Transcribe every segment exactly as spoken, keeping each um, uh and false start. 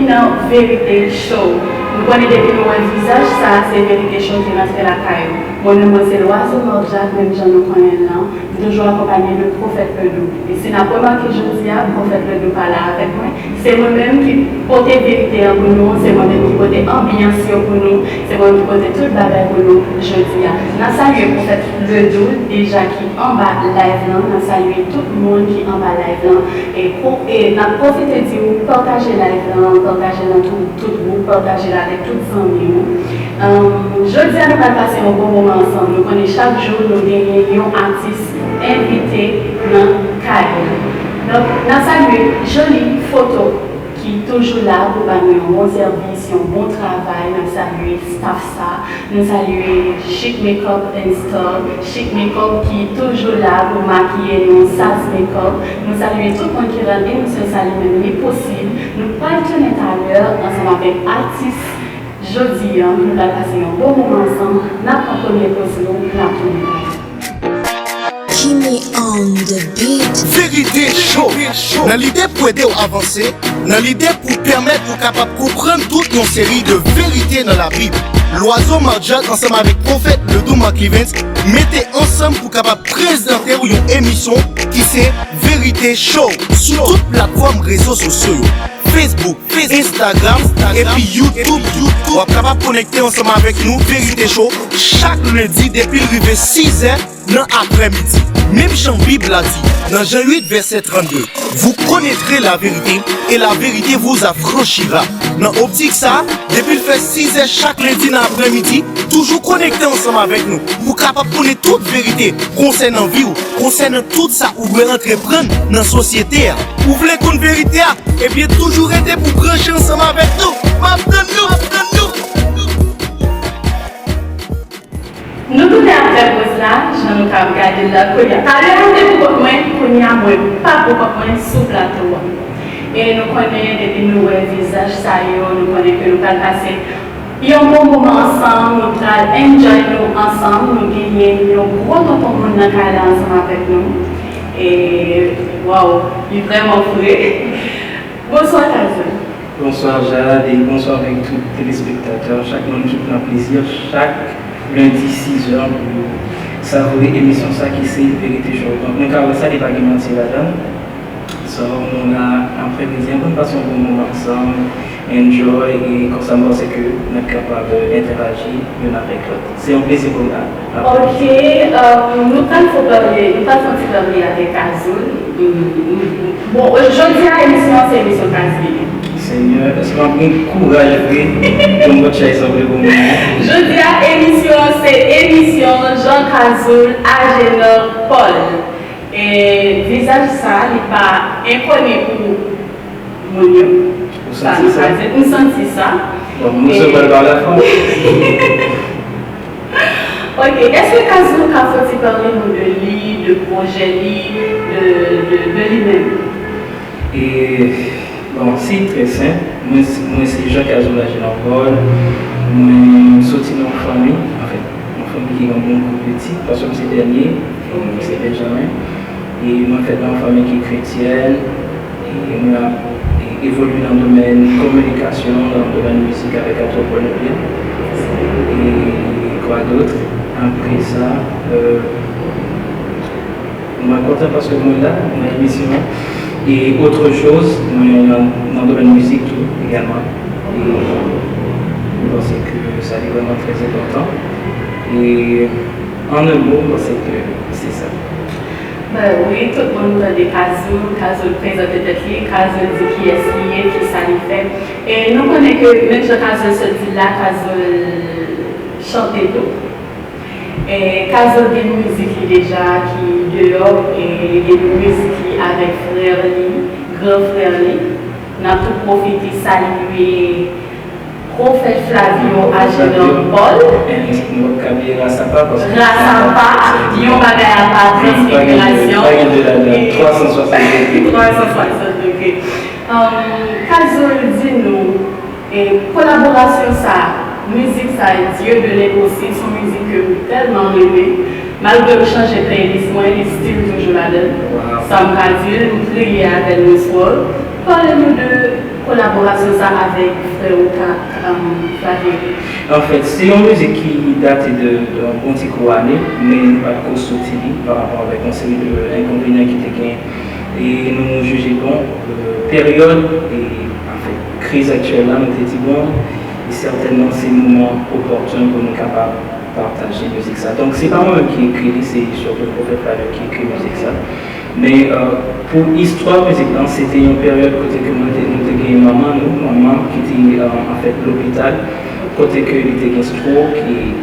Nan Verite Show. Nou konnen depi nou wè vizaj sa, se Verite Show ki rantre lakay ou. Mwen menm, mwen se Loiseau Mordjad, menm jan nou konnen l lan. M toujou akonpanye de Pwofèt Ledoux. E si n ap remake jodi a, Pwofèt Ledoux pa la avèk mwen. Se mwen menm ki pote verite an pou nou, se mwen menm ki pote anbyans yo pou nou, se mwen menm ki pote tout bagay pou nou jodi a. N ap salye Pwofèt Ledoux deja ki anba live lan, n ap salye tout moun ki anba live lan. E, e n ap pwofite di w pataje live lan, pataje nan tout, tout gwoup, pataje l avèk tout zanmi w. Jodi a nou pral pase yon bon moman ansanm. Nou konnen chak jou nou genyen yon atis envite nan kay la. Donk, n ap salye Jolie Photo ki toujou la pou ba nou yon bon sèvis, yon bon travay. N ap salye staff sa. Nou salye Chic Makeup and Store, Chic Makeup ki toujou la pou makiye nou, Saz Makeup. Nou salye tout moun ki rann emisyon sa li menm li posib. Nou pral tounen talè ansanm avèk atis jodi a. Nou pral pase yon bon moman ansanm. N ap pran premye poz nou, n ap tounen talè. Kimi on the beat. Verite Show. Nan lide pou ede w avanse, nan lide pou pèmèt ou kapab konprann tout yon seri de verite nan Labib, Loiseau Mordjad ansanm avèk Pwofèt Ledoux Marc Livens mete ansanm pou kapab prezante w yon emisyon ki se Verite Show sou tout platfòm rezo sosyo yo, Facebook, Instagram, epi YouTube. W ap kapab konekte ansanm avèk nou, Verite Show, chak lendi depi l rive sizè nan aprèmidi. Menm jan Bib la di, nan Jan uit vèsè trannde, vous connaîtrez la vérité, et la vérité vous affranchira. Nan optik sa, depi l fè sizè chak lendi nan aprèmidi, toujou konekte ansanm avèk nou pou kapab konnen tout verite konsènan vi w, konsènan tout sa ou dwe antreprann nan sosyete a. Ou vle konn verite a? Ebyen, toujou rete pou branche ansanm avèk nou. M ap tann nou, m ap tann nou. Nou tounen apre poz la, jan nou ka ap gade l la kounye a. Talè a m te pou kont mwen, kounye a mwen pa pou kont mwen sou plato a. E nou konnen, depi nou wè vizaj sa yo, nou konnen ke nou pral pase yon bon moman ansanm, nou pral enjoy nou ansanm, nou genyen yon gwo tonton moun nan kay la ansanm avèk nou. E, waw, li vrèman fre. Bonswa, Kazou. Bonswa, Jade, e bonswa avèk tout telespektatè, chak moun ki pran plezi chak lendi sizè pou yo savore emisyon sa ki se Verite Show. Donk, mwen ka wè sa, li pa gen manti ladan l. So, nou la aprèmidi an pou n pase yon bon moman ansanm, enjoy, e konsa m panse ke n ap kapab entèraji youn avèk lòt. Se yon plezi pou m la. Ok, euh, nou pral fè pale, nou pral fè yon ti pale avèk Kazoul. Mm, mm, mm. Bon, euh, jodi a emisyon an se emisyon Kaz li ye. Senyè, èske m ap gen kouraj vre pou m pot chay sanble pou mwen? Jodi a emisyon an se emisyon Jean Kazoul, Agenor Paul. E vizaj sa, li pa enkoni pou moun yo. Ou santi sa? M santi sa. Bon, nou sot pral pale avè w. Ok, èske Kazoul ka fè ti pale nou de li, de pwojè li, de, de, de li menm? E, bon, se trè senp. Mwen, mwen se Jean Kazoul Agenor Paul. Mwen soti nan yon fanmi, anfèt, yon fanmi ki gen yon bon gwoup pitit, paske mwen se dènye, mwen se Benjamin. E mwen fèt nan yon fanmi ki kretyèn, e mwen ap, e, evolye nan domèn kominikasyon, nan domèn mizik avèk Antwoprenè. E kwa dòt? Apre sa, euh, mwen kontan paske mwen la nan emisyon an. E otre choz, mwen nan, nan domèn mizik tou, egalman. E mwen panse ke sa li vrèman trè enpòtan. E an un mot, mwen panse ke se sa. Ben wi, tout moun tande Kazoul, Kazoul prezante tèt li, Kazoul di kiyès li ye, kisa li fè. E nou konnen ke menm jan Kazoul sot di l la, Kazoul chante tou. E Kazoul gen mizik li deja ki deyò, e li gen mizik li avèk frè li, gran frè li. N ap tou pwofite salye Pwofèt Flavio Agenor Paul. N p ap ka bliye Rasapa, paske Rasapa, yon bagay apa, Transfigurasyon. Pa gen de ladan, twa san swasant degre. Twa san swasant degre. Kazoul, di nou, e kolaborasyon sa, mizik sa, Dieu de l'impossible, se yon mizik ke m tèlman renmen. Malgre m chanje playlist mwen, li still toujou ladan l. Sa m ka di l, m kriye avè l le soir. Pale nou de Kolaborasyon sa avèk frè ou ka, um, Flavio? Anfèt, se yon mizik ki date de, de yon bon ti kou ane, men nou pa t ko soti li pa rapò avèk yon seri de enkonvenyan ki te gen. E nou jije, bon, euh, peryòd, e, anfèt, kriz aktyèl la, nou te di, bon, e sètènman se moman opòtin pou nou kapab pataje mizik sa. Donk, se pa mwen menm ki ekri li, se sitou Pwofèt Flavio ki ekri mizik sa. Men, euh, pou istwa mizik lan, se te yon peryòd kote ke mwen te, nou te gen manman nou, manman m ki te, euh, anfèt, lopital, kote ke li te gen stroke, e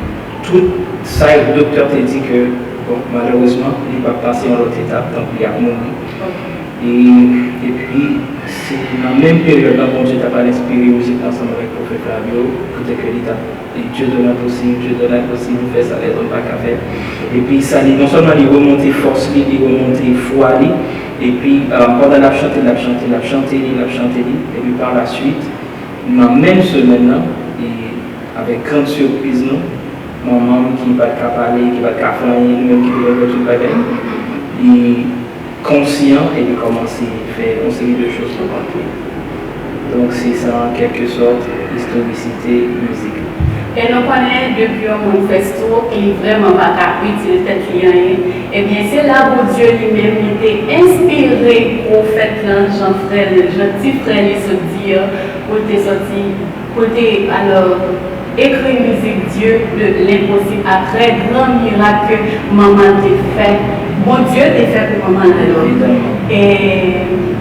tout sa doktè te di ke, bon, malerezman, li p ap pase yon lòt etap, tankou li ap mouri. E, epi, se nan menm peryòd la, Bondye t ap al enspire mizik ansanm avèk Pwofèt Flavio, kote ke li t ap E Dieu de l'impossible, Dieu de l'impossible, ou fè sa lèzòm pa ka fè. Epi sa li, non sèlman li remonte fòs li, li remonte fwa li, epi, euh, pandan l ap chante, l ap chante, l ap chante li, l ap chante li, epi pa la swit, nan menm semèn nan, e avèk gran sipriz nou, manman m ki pa t ka pale, ki pa t ka fè anyen, li menm ki te gen tout bagay, li konsyan e li kòmanse fè yon seri de choz pou kont li. Donk, se sa, an kèlke sòt, istorisite mizik la. E nou konnen, depi yon moun fè stroke, li vrèman pa ka itil tèt li anyen. Ebyen, se la Bondye li menm, li te enspire pwofèt lan, jan frè l, jan ti frè li sot di a, pou l te sòti pou l te, alò, ekri mizik Dieu de l'impossible, aprè gran mirak ke manman l te fè, Bondye te fè pou manman l, alò. Evidaman. E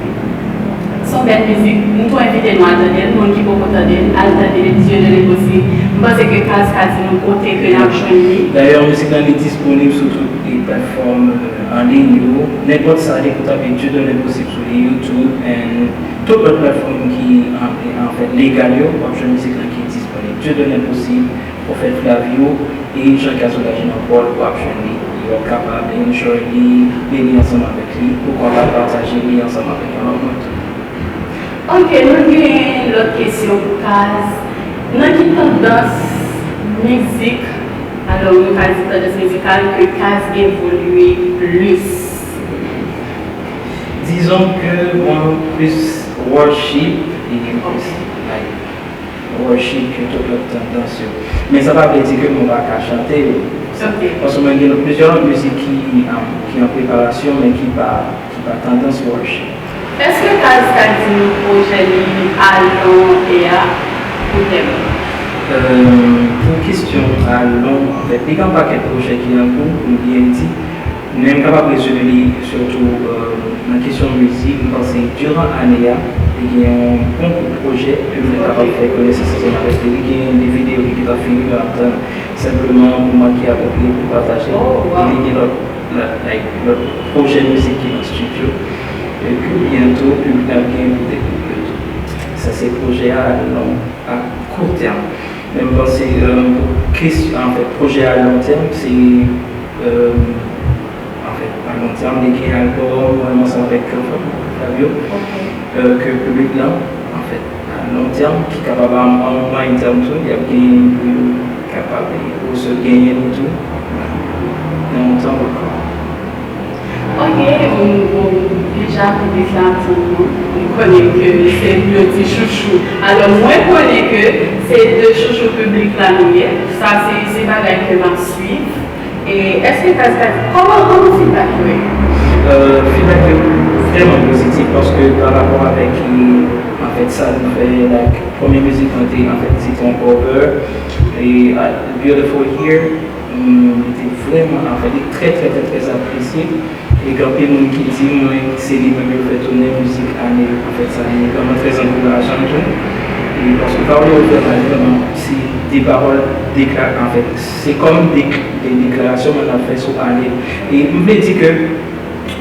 se yon bèl mizik, m tou envite nou al tande l, moun ki poko tande l, al tande l, Dieu de l'impossible. M panse ke Kaz ka di nou kote ke n ap jwenn li. Dayè, mizik lan li disponib sou tout e platfòm, euh, an liy yo. Nenpòt sa, depi w tape Dieu de l'impossible sou YouTube, and tout lòt platfòm ki, an, anfèt, legal yo, w ap jwenn mizik lan ki disponib. Dieu de l'impossible, Pwofèt Flavio, e Jean Casolage nan Paul, w ap jwenn li. W ap kapab enjoy li, beni ansanm avèk li, poukwa pa pataje li ansanm avèk yon lòt moun tou. Ok, nou gen lòt kesyon pou Kaz. Nan ki tandans mizik, alò, nou ka di tandans mizikal ke Kaz evolye plis? Dizon ke mwen plis worship, e gen plis, like, worship ke tout lòt tandans yo. Men sa pa vle di ke mwen pa ka chante yo. Ok. Paske mwen gen plizyè lòt mizik ki, um, ki an preparasyon, men ki pa, ki pa tandans worship. Èske Kaz ka di nou pwojè li a lon tèm a pou tèm? Euh, pou kesyon a lon, anfèt, li gen yon pakèt pwojè ki an kou, pou m byen di. Men m kapab rezime li sitou, euh, nan kesyon mizik, m panse diran ane a, te gen yon bon koup pwojè ke m te kapab fè konesans ansanm avèk li. Li gen de videyo ki gentan fini, m ap tann senpleman moman ki apwopriye pou pataje. Oh, wow. E li gen lòt, lòt, like, lòt pwojè mizik ki nan estidyo. E ke byento, piblik la ap gen pou dekouvri yo tou. Sa se pwojè a, non, a kou tèm. Men m panse, euh, pou kesyon, anfèt, pwojè a lon tèm, se, euh, anfèt, a lon tèm, li gen albòm, mwen ansanm avèk, euh, Flavio, euh, ke piblik lan, anfèt, a lon tèm, ki kapab a, a mwayen tèm tou, y ap genyen pou yo kapab, e, oswa genyen nou tou, nan yon tan pou kò. Ok, m, m, deja piblik la ap tann nou. M konnen ke se de ti chouchou. Alò, mwen konnen ke se de chouchou piblik la nou ye. Sa se, se bagay ke m ap swiv. E èske Kaz ka di, kòman, kòman feedback yo ye? Euh, feedback yo vrèman pozitif paske pa rapò avèk, anfèt, sa nou fè, like, premye mizik mwen te, anfèt, se te yon cover. E, uh, Beautiful Here, mm, li te vrèman, anfèt, li trè, trè, trè, trè apresye. E gen anpil moun ki di mwen se li menm yo fè tounen mizik ane yo pou fèt sa ane. Vrèman trè ankourajan tou. E paske pawòl yo vrèman, vrèman, se de pawòl dekla-, anfèt, se kòm de, de deklarasyon mwen ap fè sou ane. E m vle di ke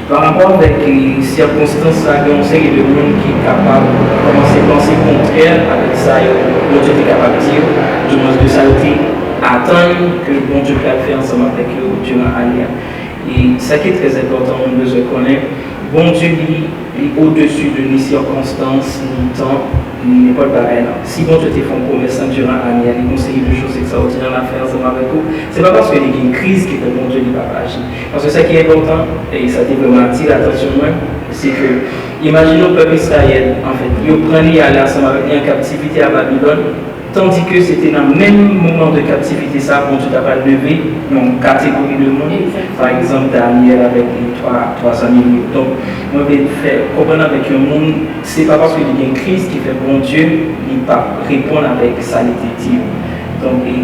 pa rapò avèk, e, sikonstans sa, gen yon seri de moun ki kapab kòmanse panse kontrè avèk sa yo, Bondye te kapab di yo, dimwens de sa yo te atann ke Bondye pral fè ansanm avèk yo diran ane a. E sa ki trè enpòtan, moun bezwen konnen, Bondye li, li odesi de ni sikonstans, ni tan, ni nenpòt bagay la. Si Bondye te fè yon pwomès lan diran ane a, li gon seri de choz ekstraòdinè l ap fè ansanm avèk ou, se pa paske li gen kriz ki fè Bondye li p ap aji. Paske sa ki enpòtan, e sa te vrèman atire atansyon mwen, se ke, imajine w pèp Izrayèl, anfèt, Yo pran li ale ansanm avèk li an kaptivite a Babilòn, tandike se te nan menm moman de kaptivite sa a Bondye ta pral leve yon kategori de moun, pa egzanp, Danyèl avèk li twa, twa zanmi li yo. Donk, mwen vle fè konprann avèk yon moun, se pa paske li gen Kris ki fè Bondye li p ap reponn avèk sa li te di yo. Donk, e,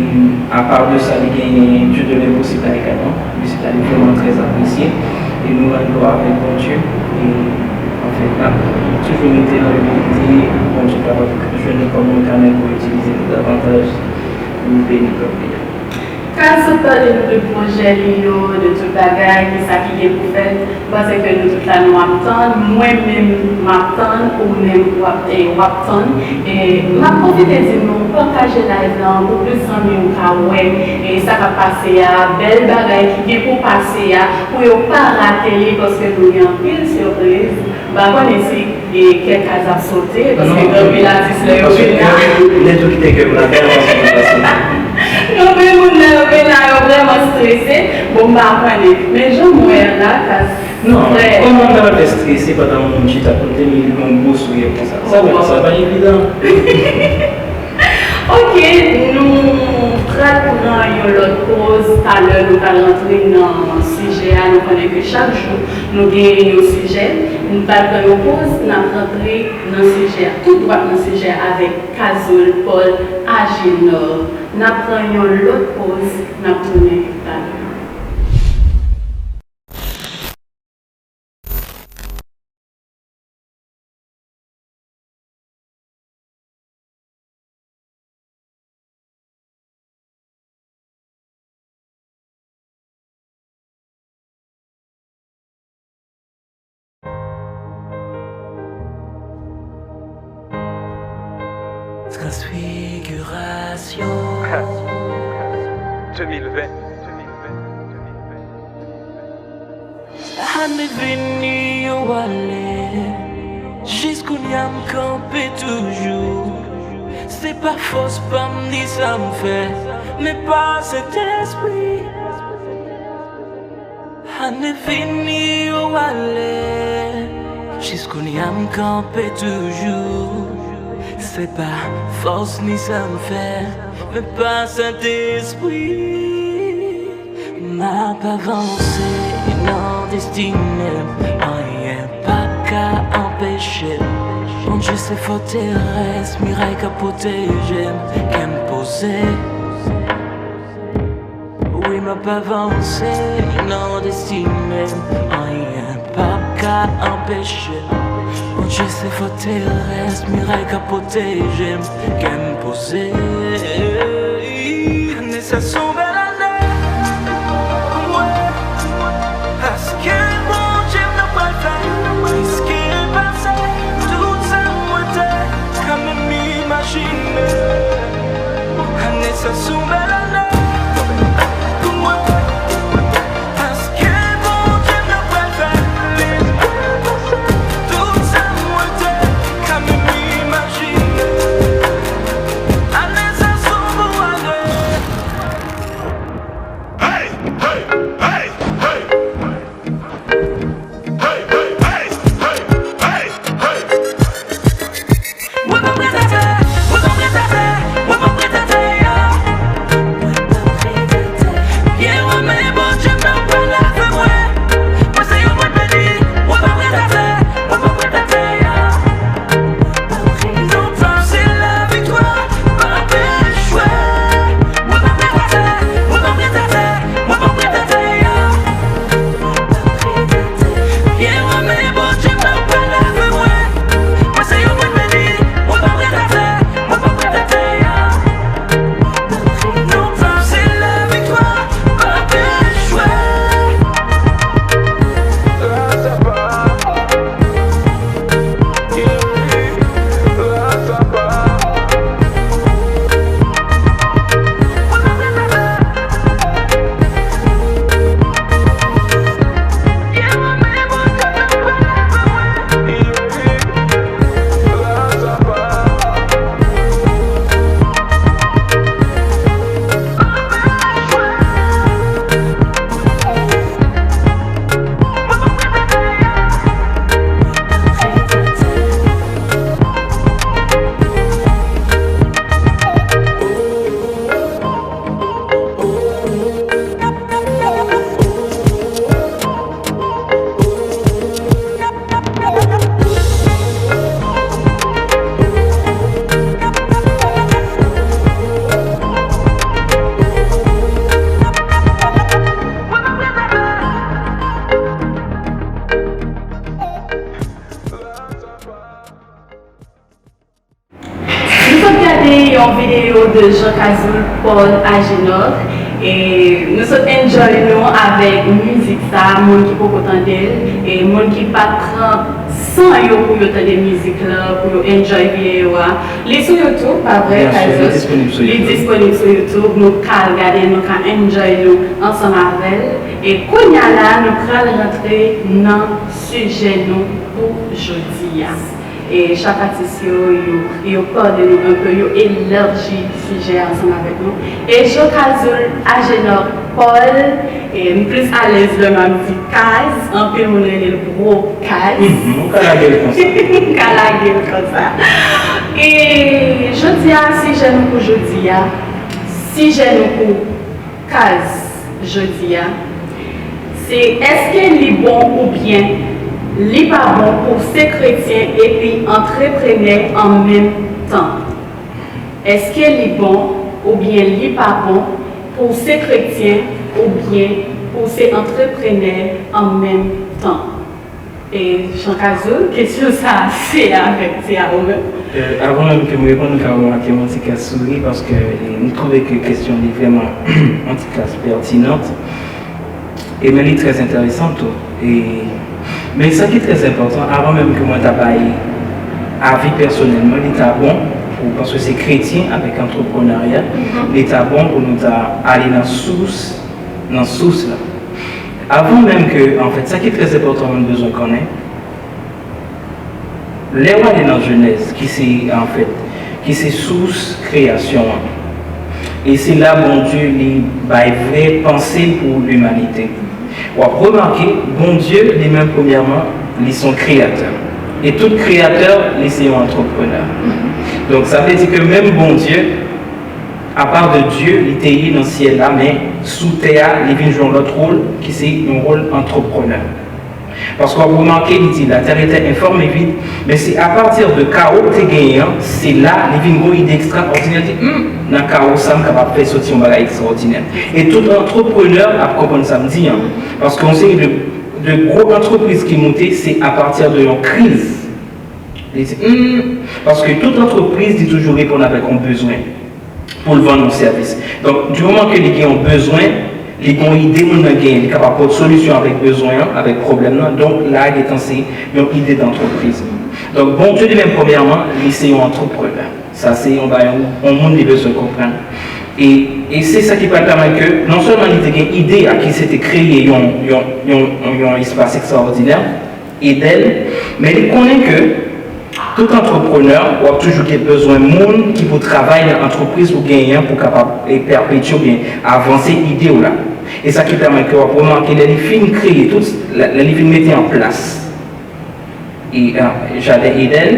apa de sa, li genyen Dieu de l'impossible la egalman. Mizik la, li vrèman trè apresye. E nou rann glwa avèk Bondye. E, anfen, n ap toujou rete nan imilite. Bondye kapab jwenn nou kòm yon kanal pou itilize nou davantaj, pou nou beni pèp li a. Kaz sot pale nou de pwojè li yo, de tout bagay, kisa ki gen pou fèt. M panse ke nou tout la nou ap tann, mwen menm m ap tann, ou menm w ap, e, w ap tann. E m ap pwofite di nou pataje live lan pou plis zanmi w ka wè, e, sa k ap pase a, bèl bagay ki gen pou pase a, pou yo pa rate li, paske nou gen anpil sipriz. M pa konnen si, e, kèk kaz ap sote, paske gen anpil atis lè yo vin la. Gen anpil moun lè yo vin la, yo vrèman strese. Bon, m pa konnen. Men jan m wè a la, kaz Non, kòman m ta pral fè strese pandan yon moun chita kote m, li gon gwo sourire konsa? Sa pa, sa pa evidan. Ok, nou pral pran yon lòt poz. Talè, nou pral rantre nan sijè a. Nou konnen ke chak jou, nou gen yon sijè. Nou pral pran yon poz, n ap rantre nan sijè a. Tout dwat nan sijè a avèk Kazol Paul Agenor. N ap pran yon lòt poz, n ap tounen talè. Transfigurasyon. De mil ven. Ane vini yo ale, jis kounye a m kanpe toujou. Se pa fòs pa m ni sa m fè, men pa Sentespri. Ane vini yo ale, jis kounye a m kanpe toujou. Se pa fòs ni sa m fè, men pa Sentespri. M ap avanse nan destine m, anyen p ap ka anpeche m. Bondye se fòterès, miray k ap pwoteje m, kè m poze. Wi, m ap avanse nan destine m, anyen p ap ka anpeche m. Bondye se fòterès, miray k ap pwoteje m, kè m poze. Ane sa se yon bèl ane pou mwen, paske Bondye m nan pral fè plis ke pase tout sa mwen te ka menm imajine. Ane sa se yon bèl ane pou mwen, paske Bondye m nan pral fè plis ke pase tout sa mwen te ka menm imajine. Ane sa se yon bon ane. Hey, hey, hey, hey. Hey, hey, hey, hey, hey, hey. Mwen pa prèt atè, mwen pa prèt atè, mwen pa prèt atè, yo. De Jean Cazoul, Paul Agenor. E nou sot enjoy nou avèk mizik sa, moun ki poko tande l, e moun ki pa t pran san yo pou yo tande mizik la, pou yo enjoy videyo a. Li sou YouTube, pa vre, Cazoul? Li disponib sou YouTube. Li disponib sou YouTube. Nou ka al gade l, nou ka enjoy nou ansanm avè l. E kounye a la, nou pral rantre nan sijè nou pou jodi a. E chak atis yo, yo, yo pale nou enpe, yo elaji sijè a ansanm avèk nou. E Jean Cazoul, Agenor, Paul, e m plis alèz lè m ap di Kaz, anpil moun rele l Bro Kaz. Mhm, ou ka lage l konsa. M ka lage l konsa. E jodi a, sijè nou pou jodi a, sijè nou pou Kaz jodi a, se èske li bon oubyen li pa bon pou w se kretyen epi antreprenè an menm tan? Èske li bon oubyen li pa bon pou w se kretyen oubyen pou w se antreprenè an menm tan? E Jean Cazoul, kesyon sa a se avèk, se a ou menm. Euh, avan menm ke m reponn, ou ka remake yon ti kras souri paske, euh, m twouve ke kesyon li vrèman yon ti kras pètinan. E men li trè enteresan tou. E, men sa ki trè enpòtan, avan menm ke mwen ta bay avi pèsonèl mwen, li ta bon pou, paske se kretyen avèk antreprenarya, li ta bon pou nou ta ale nan sous, nan sous la. Avan menm ke, anfèt, sa ki trè enpòtan, nou bezwen konnen, lè w ale nan Jenèz, ki se, anfèt, ki se sous kreyasyon an, e se la Bondye li bay vrè panse l pou limanite. W ap remake, Bondye, li menm, premyèman, li se yon kreyatè. E tout kreyatè, li se yon antreprenè. Donk, sa vle di ke menm Bondye, apa de Dye, li te ye nan syèl la, men sou tè a, li vin jwe yon lòt wòl, ki se yon wòl antreprenè. Paske w ap remake, li di, la terre était informe et vide, men se apati de kawo l te genyen an, se la, li vin gon ide ekstraòdinè, li di, hmm, nan kawo sa, m kapab fè soti yon bagay ekstraòdinè. E tout antreprenè ap konprann sa m di an. Paske yon seri de, de gwo antrepriz ki moute, se apati de yon kriz. Li di, hmm, paske tout antrepriz, li toujou reponn avèk yon bezwen pou l vann yon sèvis. Donk, di moman ke li gen yon bezwen, li gen yon ide moun nan genyen, li kapab pote solisyon avèk bezwen an, avèk pwoblèm nan. Donk, la a gentan se yon ide d'antrepriz. Donk, Bondye li menm, premyèman, li se yon antreprenè. Sa se yon bagay, yon, yon moun li bezwen konprann. E, e se sa ki pral pèmèt ke non sèlman li te gen ide a, ki se te kreye yon, yon, yon, yon, yon espas ekstraòdinè, Edèn, men li konnen ke tout antreprenè, w ap toujou gen bezwen moun ki pou travay nan antrepriz ou genyen an pou kapab, e, pèpetye oubyen avanse ide w la. E sa ki pèmèt ke w ap remake lè li fin kreye tout, lè, lè li fin mete an plas, e, a, jaden Edèn,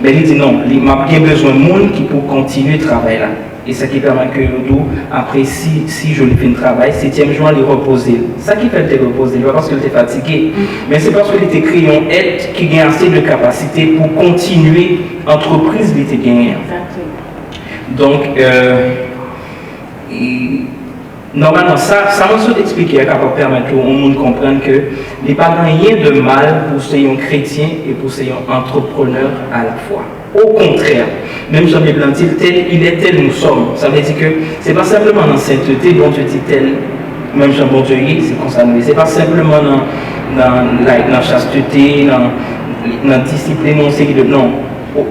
men li di non, li, m ap gen bezwen moun ki pou kontinye travay la. E sa ki pèmèt ke yo di w, apre sis, sis jou li fin travay, setyèm jou an li repoze l. Sa ki fè l te repoze l, pa paske l te fatige, men se paske li te kreye yon èt ki gen ase de kapasite pou kontinye antrepriz li te genyen an. Egzakteman. Donk, euh, e, nòmalman, sa, sa mwen sot eksplike a kapab pèmèt yon moun konprann ke li pa gen anyen de mal pou se yon kretyen e pou se yon antreprenè alafwa. Okontrè, menm jan Bib lan di l, tel il est, tel nous sommes. Sa vle di ke se pa senpleman nan sentete Bondye di tel, menm jan Bondye ye, se konsa nou ye. Se pa senpleman nan, nan, like, nan chastete, nan, nan disiplin, yon seri de, non.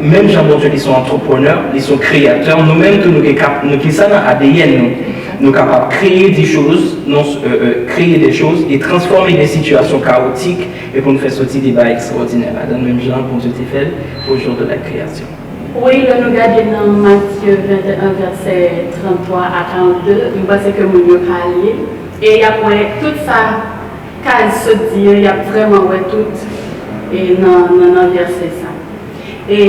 Menm jan Bondye li se yon antreprenè, li se yon kreyatè, nou menm tou nou gen kap-, nou gen sa nan A D N nou. Nou kapab kreye de choz, non, euh, euh, créer des choses et transformer des situations chaotiques e pou nou fè soti de bagay ekstraòdinè ladan, menm jan Bondye te fè l au jour de la création. Wi, lè nou gade nan Matye venteyen, vèsè tranntwa a karannde, m panse ke moun yo ka li l, e y ap wè tout sa Kaz sot di an, y ap vrèman wè tout, e, nan, nan, nan vèsè sa. E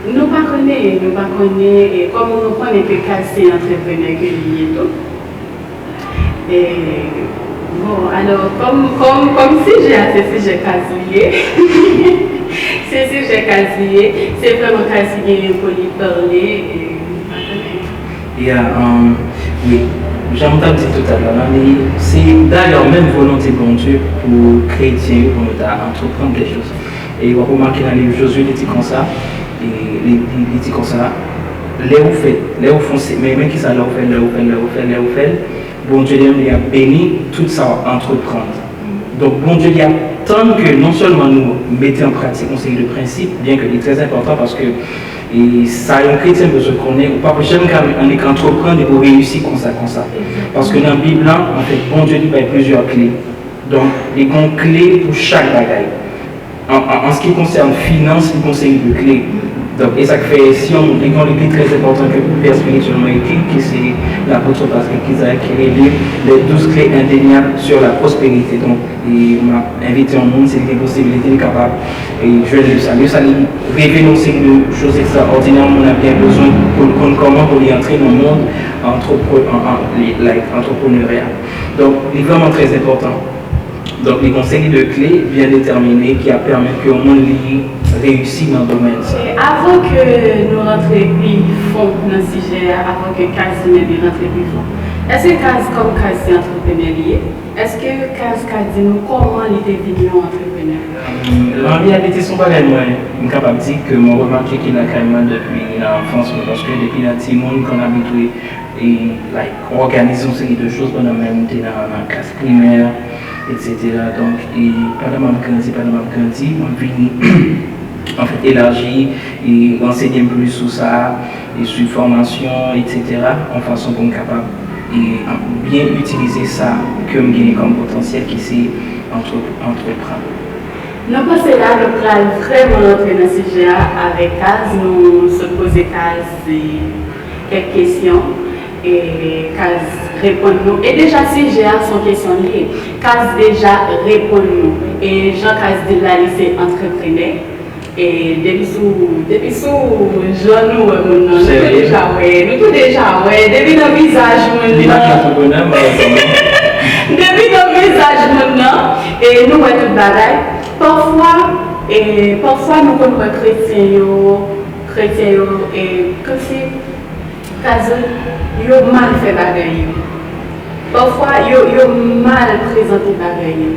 nou pa konnen, nou pa konnen, e kòm nou konnen ke Kaz se antreprenè ke li ye tou. E, bon, alò, kòm, kòm, kòm sijè a, se sijè Kaz li ye. Se sijè Kaz li ye. Se vrèman Kaz ki genyen pou li pale, e nou pa konnen. Yeah, um, wi. Jan m t ap di toutalè la, li, se dayè menm volonte Bondye pou kretyen yo, pou nou ta antreprann kèk choz. E w ap remake nan liv Jozye, li di konsa, e li, li, li di konsa, Lè ou fè, lè ou fè yon se-, men, men kisa lè ou fè l, lè ou fè l, lè ou fè l, lè ou fè l, Bondye li menm li ap beni tout sa w ap antreprann. Donk, Bondye li ap tann ke non sèlman nou mete an pratik yon seri de prensip, byen ke li trè enpòtan paske e sa yon kretyen bezwen konnen, ou p ap janm ka annik antreprann epi w reyisi konsa, konsa. Paske nan Bib la, anfèt, Bondye li bay plizyè kle. Donk, li gen yon kle pou chak bagay. An, an, an ce qui concerne finans, li gen yon seri de kle. Donk, e sa k fè, si yon moun, li gen yon liv ki trè enpòtan ke pou pè espirityèlman ekri, ki se lapot Patrick Isaac, ki rele Les douze clés indéniables sur la prospérité. Donk, e m ap envite yon moun, si li gen posibilite, li kapab e jwenn liv sa. Liv sa, li revele yon seri de choz ekstraòdinè yon moun ap gen bezwen pou l konn kòman pou li antre nan mond antrepre-, an, an, li, like, antrepreneurya. Donk, li vrèman trè enpòtan. Donk, li gen yon seri de kle byen detèmine ki ap pèmèt ke yon moun li reyisi nan domèn sa. E avan ke nou rantre pi fon nan sijè a, avan ke Kaz li menm li rantre pi fon, èske Kaz kòm Kaz se antreprenè li ye? Èske Kaz ka di nou kòman li te vin yon antreprenè? Lanvi abite se yon bagay mwen, m kapab di ke mwen remake ki lakay mwen depi nan anfans mwen, paske depi nan timoun, kan n abitye e, like, òganize yon seri de choz pandan menm m te nan, nan klas primè, etsetera. Donk, e, pandan m ap grandi, pandan m ap grandi, mwen vin, anfèt, elaji e ransenye m plis sou sa, e swiv fòmasyon, etsetera, yon fason pou m kapab e, byen itilize sa ke m genyen kòm potansyèl ki se antre-, antreprann. Nou panse la, nou pral vrèman rantre nan sijè a avèk Kaz. Nou sot poze Kaz e, kèk kesyon, e Kaz reponn nou. E deja, sijè a se yon kesyon li ye. Kaz deja reponn nou. E jan Kaz di l la, li se antreprenè. E depi sou, depi sou jan nou wè moun nan, nou tou deja wè, nou tou deja wè, depi nan vizaj moun nan. Li pa antreprenè, malheureusement. Depi nan vizaj moun nan, e nou wè tout bagay. Pafwa, e pafwa nou konn wè kretyen yo, kretyen yo, e kòmsi, Kaz, yo mal fè bagay yo. Pafwa, yo, yo mal prezante bagay yo.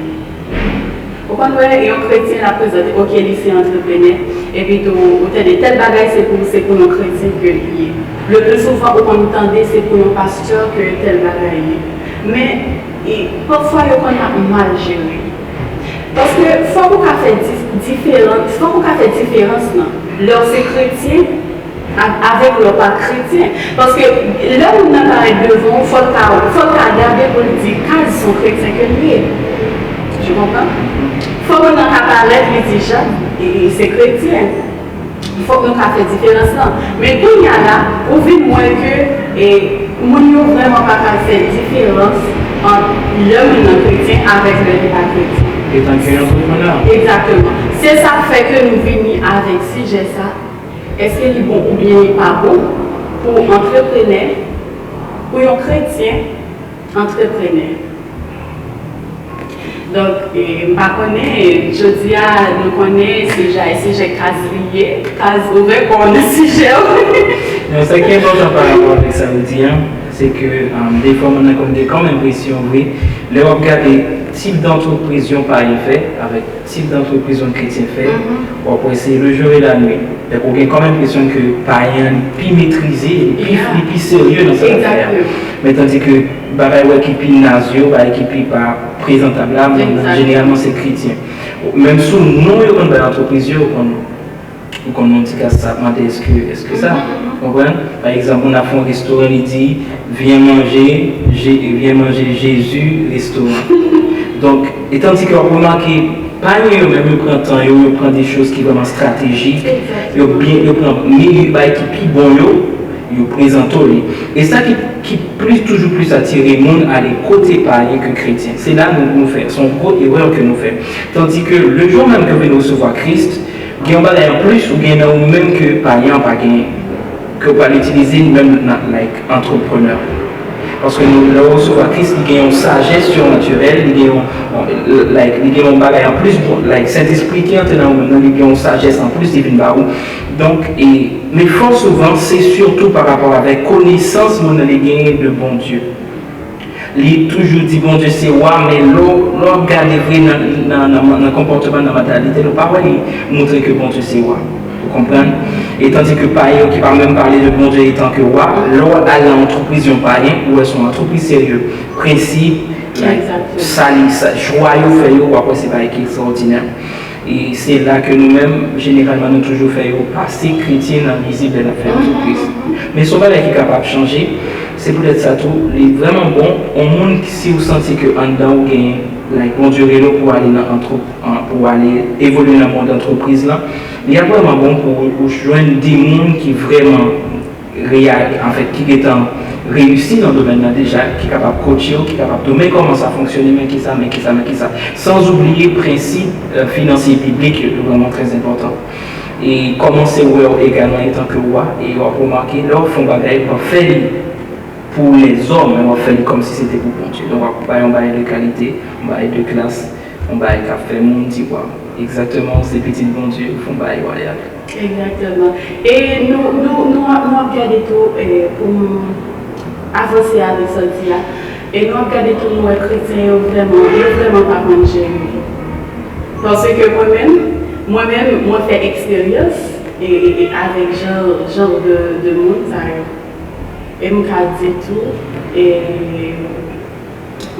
Ou konn wè yon kretyen l ap prezante, oke, li se antreprenè, epi tou, ou tande tèl bagay se pou, se pou yon kretyen ke li ye. Le pli souvan, ou konn tande se pou yon pastè ke tèl bagay ye. Men, e, pafwa, yo konn ap mal jere. Paske fòk ou ka fè di-, diferans, fòk ou ka fè diferans lan. Lè w se kretyen, a-, avèk lè w pa kretyen. Paske lè moun nan parèt devan w, fò l ka, fò l ka gade pou l di Kaz se yon kretyen ke l ye. Tu comprends? Fò moun nan ka parèt, li di Jacques, e, e se kretyen. Fòk nou ka fè diferans lan. Men kounye a la, ou vin wè ke, e, moun yo vrèman pa ka fè diferans ant lè moun nan kretyen avèk lè li pa kretyen. Etanke yon antreprenè. Egzakteman. Se sa k fè ke nou vini avèk sijè sa. Èske li bon oubyen li pa bon pou antreprenè, pou yon kretyen antreprenè? Donk, e, m pa konnen, jodi a, nou konnen sijè a, sijè Kaz li ye. Kaz, ouvè kò w nan sijè w. Non, sa ki enpòtan pa rapò avèk sa ou di an, se ke, um, defwa moun nan konn gen kòm enpresyon vre, lè w ap gade tip dantrepriz yon payen fè avèk tip dantrepriz yon kretyen fè, w ap wè se le jour et la nuit. Donk, ou gen kòm enpresyon ke payen an li pi metrize, li pi, li pi serye nan sa l ap fè a. Men tandi ke bagay ou wè ki pi naze yo, bagay ki pi pa prezantab la, jeneralman se kretyen. Menm sou non yo konn bay antrepriz yo, ou konn, ou konn nan ti ka sa ap mande èske, èske sa. Konprann? Pa egzanp, moun ap fè yon restoran, li di, Viens manger, Je-, viens manger Jésus restaurant. Donk, etandike w ap remake, payen yo menm, yo pran tan yo, yo pran de choz ki vrèman estratejik, yo byen, yo pran meyè bagay ki pi bon yo, yo prezante w li. E sa ki, ki plis, toujou plis atire moun ale kote payen ke kretyen. Se la nou, nou fè, se yon gwo erè ke nou fè. Tandike, le jou menm ke w vin resevwa Kris, gen yon bagay an plis ou gen nan ou menm ke payen an pa genyen, ke w pral itilize menm nan, like, antreprenè. Paske nou, lè w resevwa Kris, li gen yon sajès sirnatirèl, li gen yon, like, li gen yon bagay an plis, bon, like, Sentespri ki antre nan ou menm nan, li gen yon sajès an plis, li vin ba ou. Donk, e, men fò souvan, se sitou pa rapò avèk konesans moun nan li genyen de Bondye. Li toujou di Bondye se wa, men lè w, lè w ap gade vre nan, nan, nan, nan konpòteman, nan mantalite l, ou pa wè li montre ke Bondye se wa. Ou konprann? E tandis ke payen yo ki pa menm pale de Bondye etan ke wa, lè w al nan antrepriz yon payen, ou wè se yon antrepriz serye, prensip, like, sa li, sa, chwa yo fè yo, w ap wè se bagay ki ekstraòdinè. E se la ke nou menm, jeneralman, nou toujou fè yo pase kretyen nan rizib lè n ap fè antrepriz. Men se yon bagay ki kapab chanje, se poutèt sa tou, li vrèman bon, yon moun, si w santi ke anndan ou gen, like, Bondye rele w pou ale nan antre-, an, pou ale evolye nan mond antrepriz lan, li ap vrèman bon pou ou jwenn de moun ki vrèman reyali, anfèt, ki gentan reyisi nan domèn nan deja, ki kapab coache w, ki kapab di w, men kòman sa fonksyone, men kisa, men kisa, men kisa. San oubliye prensip, euh, finansye biblik yo, yo vrèman trè enpòtan. E kòmanse wè w egalman etan ke wa, e w ap remake, lè w fè yon bagay, w ap fè li pou lèzòm, men w ap fè li kòmsi se te pou Bondye. Donk, w ap bay yon bagay de kalite, yon bagay de klas, yon bagay k ap fè moun di, waw, egzakteman, w se pitit Bondye, ou fè yon bagay wayal. Egzakteman. E nou, nou, nou, ap- nou ap gade tou, eh, pou m avanse avèk sa w di a. E nou ap gade tou, nou wè kretyen yo vrèman, yo vrèman pa konn jere. Paske mwen menm, mwen menm, mwen fè eksperyans e, e, e avèk jan, jan de, de moun sa yo. E m ka di tou, e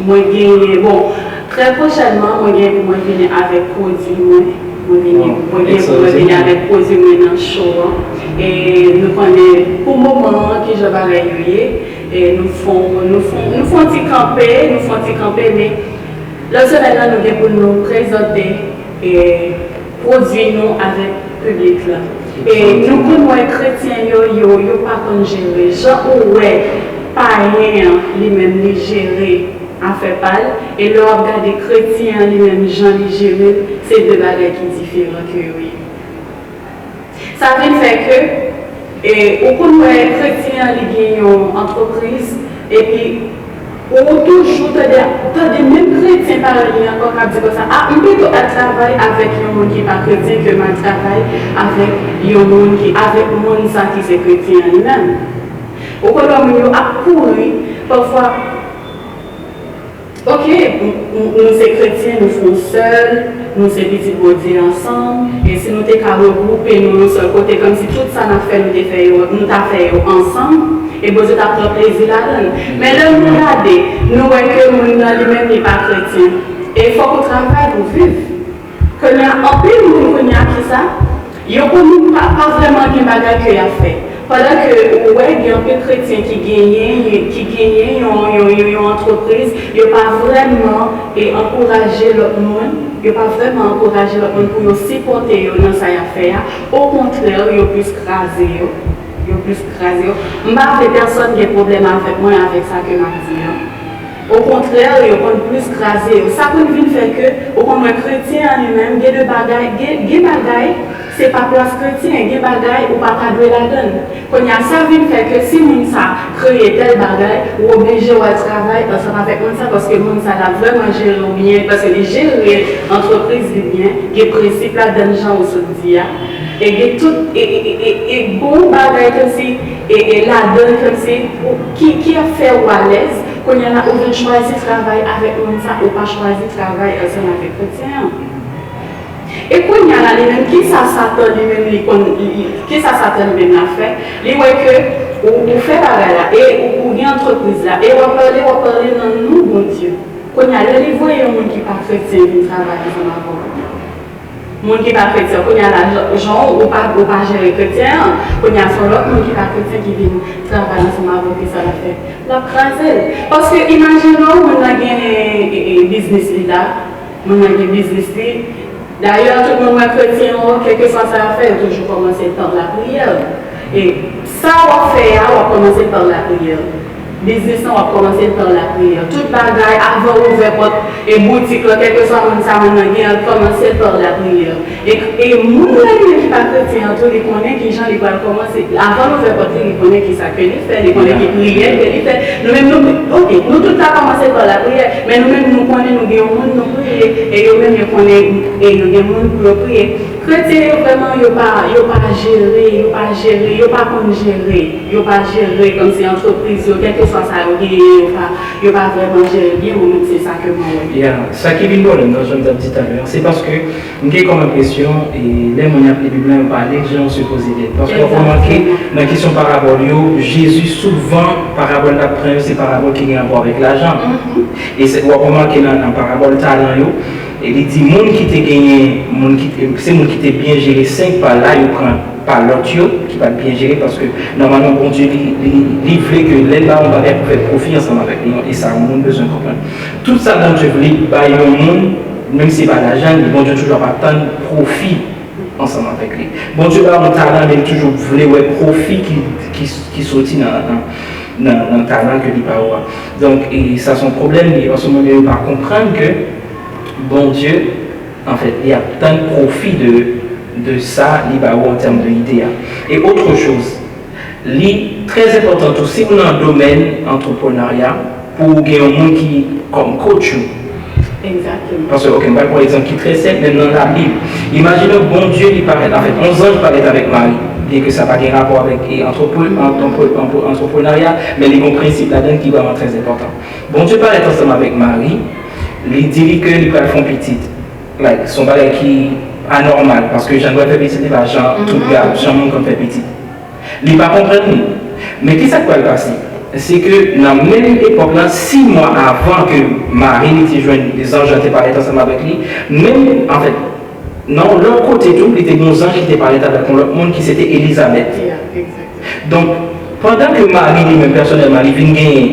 mwen genyen, bon, trè pwochènman, mwen gen pou mwen vini avèk pwodui mwen. Mwen vini, mwen gen pou mwen vini avèk pwodui mwen nan show an. E nou konnen, pou moman an, kijan bagay yo ye. E nou fon, nou fon, nou fon ti kanpe, nou fon ti kanpe, men lòt semèn nan, nou gen pou nou prezante, e, pwodui nou avèk piblik la. E nou konn wè kretyen yo, yo, yo pa konn jere. Jan ou wè payen an, li menm, li jere afè pa l, e lè w ap gade kretyen an, li menm, jan li jere l, se de bagay ki diferan ke yo ye. Sa vin fè ke, e, ou konn wè kretyen an, li gen yon antrepriz, epi ou toujou tande, tande menm kretyen parèy li ankò k ap di konsa, a, m pito al travay avèk yon moun ki pa kretyen ke m al travay avèk yon moun ki, avèk moun sa ki se kretyen an li menm. Ou konn wè moun yo ap kouri, pafwa, ok, n- n- nou se kretyen, nou se yon sèl, nou se pitit Bondye ansanm, e si nou te ka regwoupe nou yon sèl kote, kòmsi tout sa n ap fè, nou te fè yo, nou ta fè yo ansanm, e Bondye t ap pran plezi ladan l. Men lè nou gade, nou wè ke moun nan li menm li pa kretyen. E fòk ou travay pou viv. Kounye a, anpil moun kounye a, kisa? Yo konnen pa, pa vrèman gen bagay ke y ap fè. Pandan ke ou wè gen anpil kretyen ki genyen, ki genyen yon, yon, yon, yon antrepriz, yo pa vrèman e ankouraje lòt moun, yo pa vrèman ankouraje lòt moun pou yo sipòte yo nan sa y ap fè a. Okontrè, yo plis kraze yo, yo plis kraze yo. M pa vle pèsonn gen pwoblèm avèk mwen avèk sa ke m ap di an. Okontrè, yo konn plis kraze yo. Sa konn vin fè ke, ou konn wè kretyen an li menm, gen de bagay, gen, gen bagay, se pa plas kretyen, gen bagay ou pa ta dwe ladan l. Kounye a, sa vin fè ke si moun sa kreye tèl bagay, ou oblije w al travay ansanm avèk moun sa, paske moun sa la vrèman jere w byen, paske li jere antrepriz li byen, gen prensip ladan l jan ou sot di a, e gen tout, e, e, e, e, e bon bagay kòmsi, e, e ladan l kòmsi, ou- ki, ki ap fè w alèz, kounye a la, ou vin chwazi travay avèk moun sa, ou pa chwazi travay ansanm avèk kretyen an. E kounye a la, li menm, kisa Satan li menm, li konn, li- li- kisa Satan li menm l ap fè? Li wè ke ou, ou fè bagay la, e ou, ou gen antrepriz la, e w ap pale, w ap pale nan non Bondye. Kounye a, lè li voye yon moun ki pa kretyen vin travay ansanm avè w, moun ki pa kretyen, kounye a la, jan, jan ou pa, ou pa jere kretyen an, kounye a, se yon lòt moun ki pa kretyen ki vin travay ansanm avè w, kisa l ap fè? L ap kraze l. Paske imajine w, moun nan gen, e, e, biznis li la, moun nan gen biznis li. Dayè, tout moun wè kretyen yo, kèlkeswa sa y ap fè, yo toujou kòmanse pa lapriyè. E sa w ap fè a, w ap kòmanse pa lapriyè. Biznis lan, w ap kòmanse pa lapriyè. Tout bagay, avan w ouvè pòt e boutik lan, kèlkeswa moun sa moun nan gen an, kòmanse pa lapriyè. E, e moun nan li menm ki pa kretyen an tou, li konnen kijan li pral kòmanse. Avan l ouvè pòt li, li konnen kisa ke li fè, li konnen ki priyè ke li fè. Nou menm, nou, ok, nou tout ka kòmanse pa lapriyè, men nou menm, nou konnen nou gen yon moun nou priye, e yo menm yo konnen, e yo gen moun pou yo priye. Kretyen yo vrèman, yo pa, yo pa jere, yo pa jere, yo pa konn jere, yo pa jere kòmsi antrepriz yo, kèlkeswa sa yo genyen, yo pa, yo pa vrèman jere byen, mwen menm se sa ke mwen wè. Yeah, sa ki vin pwoblèm nan, jan m t ap di talè a, se paske m gen kòm enpresyon, e lè moun y ap li Bib la, yo pa li l jan yo sipoze li l. Paske w ap remake, nan kesyon parabòl yo, Jezi souvan, parabòl l ap pran yo, se parabòl ki gen rapò avèk lajan. E se, w ap remake nan, nan parabòl talan yo, e li di moun ki te genyen, moun ki te, se moun ki te byen jere senk pa l la, yo pran pa lòt yo, ki pa t byen jere, paske nòmalman Bondye li, li, li vle ke lè l ba yon bagay pou fè pwofi ansanm avèk li, e sa yon moun bezwen konprann. Tout sa Bondye vle bay yon moun, menm si se pa lajan, li, Bondye toujou ap atann pwofi ansanm avèk li. Bondye ba yon talan, men li toujou vle wè pwofi ki, ki, ki soti nan, nan, nan, nan talan ke li ba ou a. Donk, e sa se yon pwoblèm li ye, paske moun yo pa konprann ke Bondye, anfèt, li ap tann pwofi de, de sa li ba ou an tèm de ide a. E otre choz, li trè enpòtan tou, si w nan domèn antreprenarya, pou w gen yon moun ki kòm coach ou. Egzakteman. Paske, ok, m pral pran yon egzanp ki trè senp, menm nan Labib. Imajine w, Bondye li parèt, anfèt, yon zanj parèt avèk Mari, byenke sa pa gen rapò avèk e, antrepre-, antrepre-, antre-, antreprenarya, men li gen yon prensip ladan l ki vrèman trè enpòtan. Bondye parèt ansanm avèk Mari, li di li ke li pral fè yon pitit. Like, se yon bagay ki anòmal, paske jan nou fè pitit, li pa jan tout gad, jan moun konn fè pitit. Li pa konprann li. Men ki sa k pral pase? Se ke nan menm epòk la, sis mwa avan ke Mari li te jwenn zanj lan te parèt ansanm avèk li, menm, anfèt, nan yon lòt kote tou, li te gen yon zanj ki te parèt avèk yon lòt moun ki se te Elizabèt. Donk, pandan ke Mari li menm pèsonèlman, li vin genyen,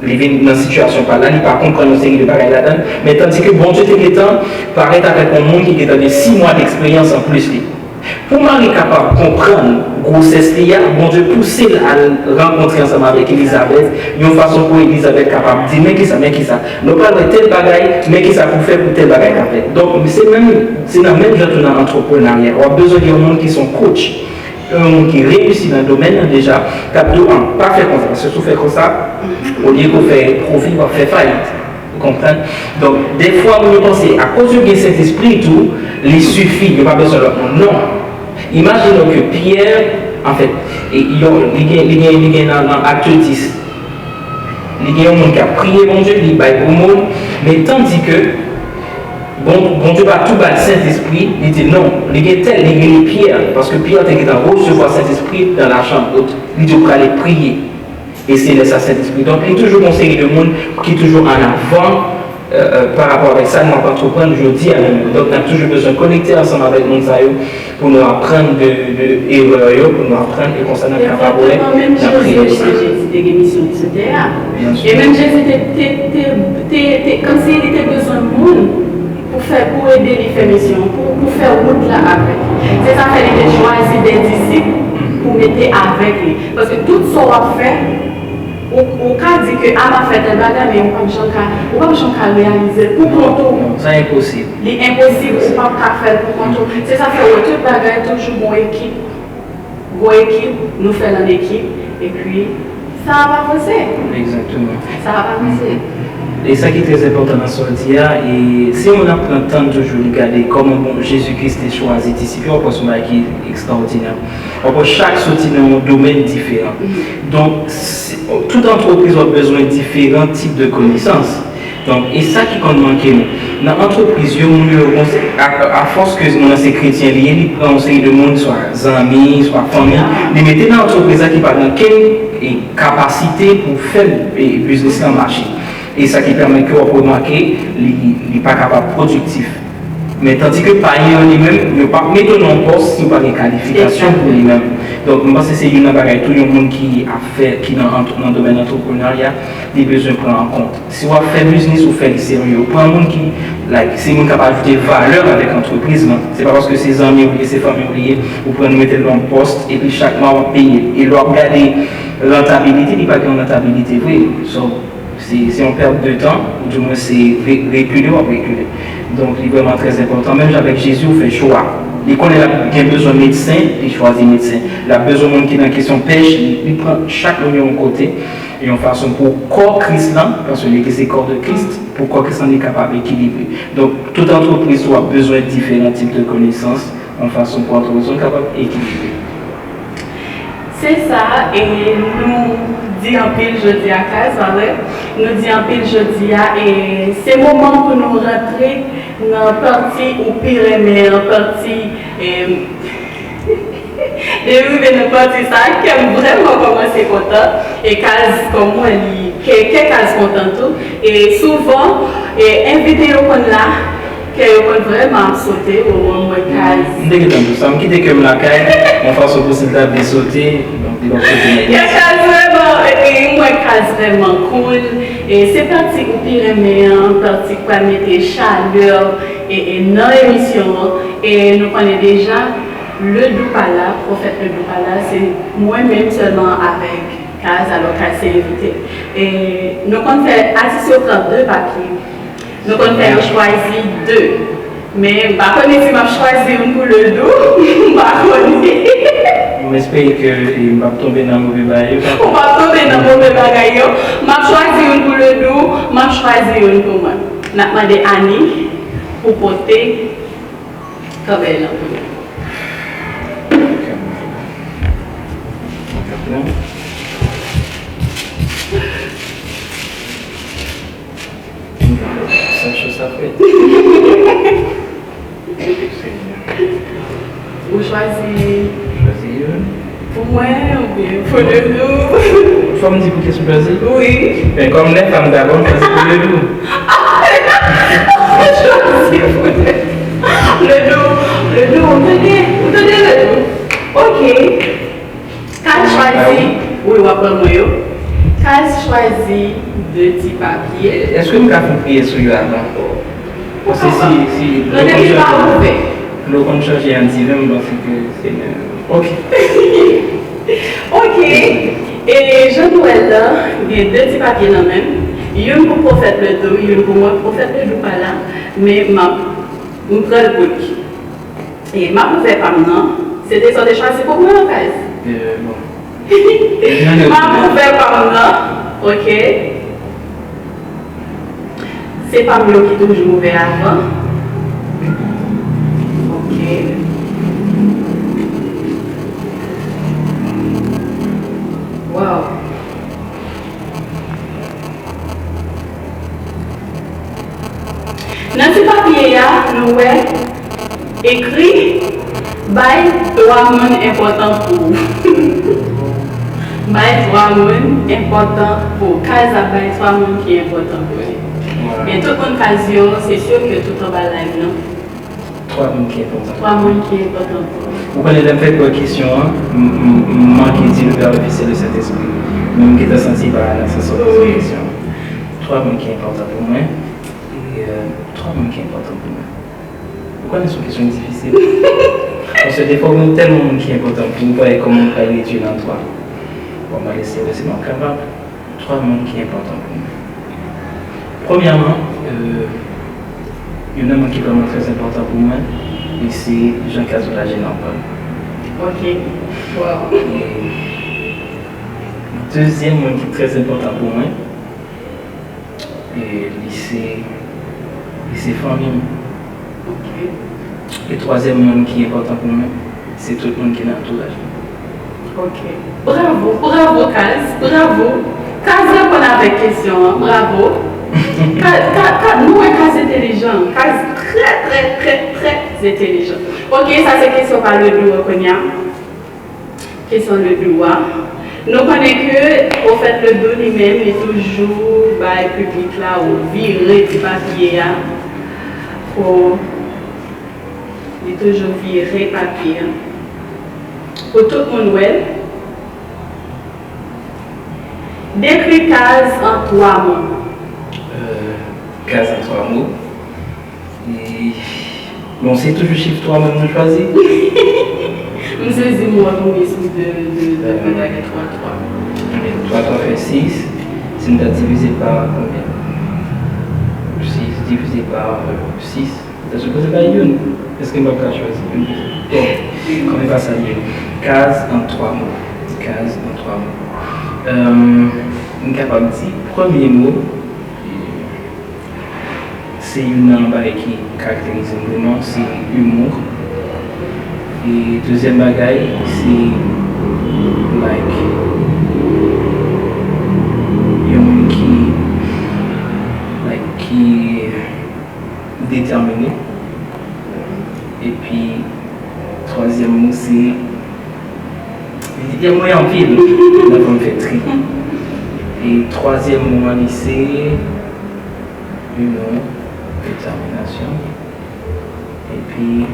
li vin nan sitiyasyon pa l la, li pa konprann yon seri de bagay ladan l, men tandike Bondye te gentan parèt avèk yon moun ki gentan gen sis mwa deksperyans anplis li. Pou Mari kapab konprann gwosès li a, Bondye pouse l al rankontre ansanm avèk Elizabèt, yon fason pou Elizabèt kapab di, men kisa, men kisa. Nou pral wè tèl bagay, men kisa pou fè pou tèl bagay ka fèt. Donk, se menm, se nan menm jan tou nan antreprenarya. W ap bezwen gen yon moun ki se yon coach, yon moun ki reyisi nan domèn nan deja, k ap di w, an, pa fè konsa, paske si w fè konsa, olye ke w fè pwofi, w ap fè fayit. Ou konprann? Donk, dèfwa, moun yo panse, akoz yo gen Sentespri tou, li sifi, yo pa bezwen lòt moun. Non. Imajine w ke Pyè, anfèt, e, yon, li gen, li gen, li gen nan, nan Akte dis, li gen yon moun k ap priye Bondye, li bay gwo moun, men tandike Bon, Bondye pa tou ba l Sentespri, li di non, li gen tèl, li rele Pyè, paske Pyè te gentan resevwa Sentespri dans la chambre haute. Li di w prale priye. E se lè sa Sentespri. Donk, li toujou gon seri de moun ki toujou an avan, euh, euh, pa rapò avèk sa nou ap antreprann jodi a menm. Donk, n ap toujou bezwen konekte ansanm avèk moun sa yo pou nou aprann de, de erè yo, pou nou aprann e konsa n ap kapab wè n ap reyisi. Jezi te gen misyon sou tè a. E menm Jezi te, te, te, te, te, kòmsi li te bezwen moun pou fè, pou ede li fè misyon, pou, pou fè wout la avèk li. Se sa fè li te chwazi de disip pou mete avèk li. Paske tout sa w ap fè, ou, ou ka di ke a m ap fè tèl bagay, men ou p ap janm ka, ou p ap janm ka reyalize l pou kont ou. Non, sa enposib. Li enposib, ou p ap ka fè l pou kont ou. Se sa fè w wè tout bagay toujou gon ekip. Gwo ekip, nou fè l an ekip, epi sa ap avanse. Egzakteman. Sa ap avanse. E sa ki trè enpòtan nan sa w di a, e si moun ap pran tan toujou li gade kòman bon Jezi Kris te chwazi disip yo, w ap wè se yon bagay ki ekstraòdinè. W ap wè chak soti nan yon domèn diferan. Donk, si, tout antrepriz w ap bezwen diferan tip de konesans. Donk, e sa ki konn manke nou. Nan antrepriz yo, moun yo, bon, se, a, afòs ke moun nan se kretyen li ye, li pran yon seri de moun, swa zanmi, swa fanmi, li mete nan antrepriz la ki pa gen okenn, e, kapasite pou fè, e, biznis lan mache. E sa ki pèmèt ke w ap remake, li, li pa kapab pwodiktif. Men tandike payen an li menm, yo p ap mete w nan yon pòs si w pa gen kalifikasyon pou li menm. Donk, m panse se youn nan bagay tou, yon moun ki ap fè, ki nan, nan domèn antreprenarya, li bezwen pran an kont. Si w ap fè biznis, ou fè li serye. Ou pran moun ki, like, se moun k ap ajoute valè avèk antrepriz lan. Se pa paske se zanmi w li ye, se fanmi w li ye, ou pran l, ou mete l nan yon pòs, epi chak mwa w ap peye l. E lè w ap gade rantabilite, li pa gen yon rantabilite vre. So, se, se yon pèt de tan, ou dimwen se re-, rekile w ap rekile. Donk, li vrèman trè enpòtan. Menm jan avèk Jezi, ou fè chwa. Li konnen l ap gen bezwen medsen, li chwazi medsen. L ap bezwen moun ki nan kesyon pèch, li, li pran chak moun yo yon kote. Yon fason pou kò Kris lan, paske li di se corps de Christ, pou kò Kris lan li kapab ekilibre. Donk, tout antrepriz tou ap bezwen diferan tip de konesans, yon fason pou antourizm kapab ekilibre. Se sa, e nou di anpil jodi a, Kaz, pa vre? Nou di anpil jodi a, e se moman pou nou rantre nan pati ou pi renmen an, pati, e, depi rive nan pati sa, kè m vrèman kòmanse kontan, e Kaz, kòm mwen, li, kè, kè Kaz kontan tou, e souvan, e envite yo konn la, kè yo konn vrèman ap sote, o, mwen, Kaz. M te gentan di w sa, m kite kè m lakay, yon fason pou si l ta vle sote, donk li p ap sote nan inisyon. Kè Kaz vrèman, e mwen, Kaz vrèman cool, e se pati ou pi renmen an, pati k pral mete chalè, e, e nan emisyon an, e nou konnen deja, Ledou pa la, Pwofèt Ledou pa la, se mwen menm sèlman avèk Kaz, alò Kaz se envite. E nou konn fè atis yo pran de papye. Nou konn fè yo chwazi de. Men m pa konnen si m ap chwazi youn pou Ledou. M pa konnen. M espere ke e, m p ap tonbe nan move bagay yo. Ou p ap tonbe nan move bagay yo. M ap chwazi youn pou Ledou, m ap chwazi youn pou mwen. N ap mande Annie pou pote kanbèy lan pou nou. Sa cho sa frèt. Ou chwazi Chwazi youn. Pou mwen oubyen pou Ledou? Fò m di pou kiyès m chwazi? Wi. Men kòm lè fanm dakò, m chwazi pou Ledou. Ou chwazi pou Ledou. Ledou, Ledou, ou tande? Ou tande Ledou? Ok. Kaz chwazi. Wi, w ap ban mwen yo. Kaz chwazi de ti papye. Èske m ka fè yon priyè sou yo avan? Paske si, si, Non, depi l pa ouvè. Lè w konn chanje an diven, m panse ke se men. Ok. Ok. E jan nou wè l la, gen de ti papye nan men m. Youn pou Pwofèt Ledou, youn pou mwen. Pwofèt Ledou pa la, men m ap, m pran l pou li. E m ap ouvè pa m nan. Se te sa w te chwazi pou mwen, Kaz? Euh, bon. M ap ouvè pa m nan. Ok. Se pa m yo ki toujou ouvè avan. Ok. Wow. Nan ti papye a, nou wè ekri, bay twa moun enpòtan pou ou. Bay twa moun enpòtan pou ou. Kaz ap bay twa moun ki enpòtan pou li. Men tout moun Kaz yo, se si ke tout anba live lan. Twa moun ki enpòtan. Twa moun ki enpòtan pou ou. Ou konnen lè m fèk wè kesyon an, m, m, m manke di nou pral ofisye le Sentespri. Men m gentan santi pa nan sans ou poze kesyon an. Twa moun ki enpòtan pou mwen. E, euh, twa moun ki enpòtan pou mwen. Ou konnen se yon kesyon difisil. Paske defwa ou gen tèlman moun ki enpòtan pou ou, pa e kòman ou pral redui nan twa. Bon, mwen espere si m ap kapab. Twa moun ki enpòtan pou mwen. Premyèman, euh, youn nan moun ki vrèman trè enpòtan pou mwen, li se Jean Cazot Lajeune Arpand. Ok. Wow. E dezyèm moun ki trè enpòtan pou mwen, e li se, li se fanmi m. Ok. E twazyèm moun ki enpòtan pou mwen, se tout moun ki nan antouraj mwen. Ok. Bravo, bravo, Kaz, bravo. Kaz reponn avèk kesyon an, bravo. Kaz, Kaz, Kaz, nou wè Kaz entelijan. Kaz trè, trè, trè, trè entelijan. Ok, sa se kesyon pa Ledou an kounye a. Kesyon Ledou a. Nou konnen ke Pwofèt Ledou li menm, li toujou bay piblik la ou vire ti papye a. Pou, li toujou vire papye a. Pou tout moun wè l. Dekri Kaz an twa mo. Euh, Kaz an twa mo. E, bon, se toujou chif twa menm nou chwazi. M sezi m wè konbyen sou de, de, de, de bagay twa, twa. Twa, twa fè sis. Si m ta divize pa konbyen? Sis divize pa, euh, sis. M ta sipoze bay youn. Èske m p ap ka chwazi youn? Bon, kòm e pa sa l ye. Kaz an twa mo. Kaz an twa mo. Euh, m kapab di premye mo, Se youn nan bagay ki karakterize m vrèman, se imou. E dezyèm bagay, se, like, yon moun ki, like, ki detèmine. Epi, twazyèm mo, se, li te mwen anpil, nan fè m fè tri. E twazyèm mo an, li se, you know, detèminasyon. Epi,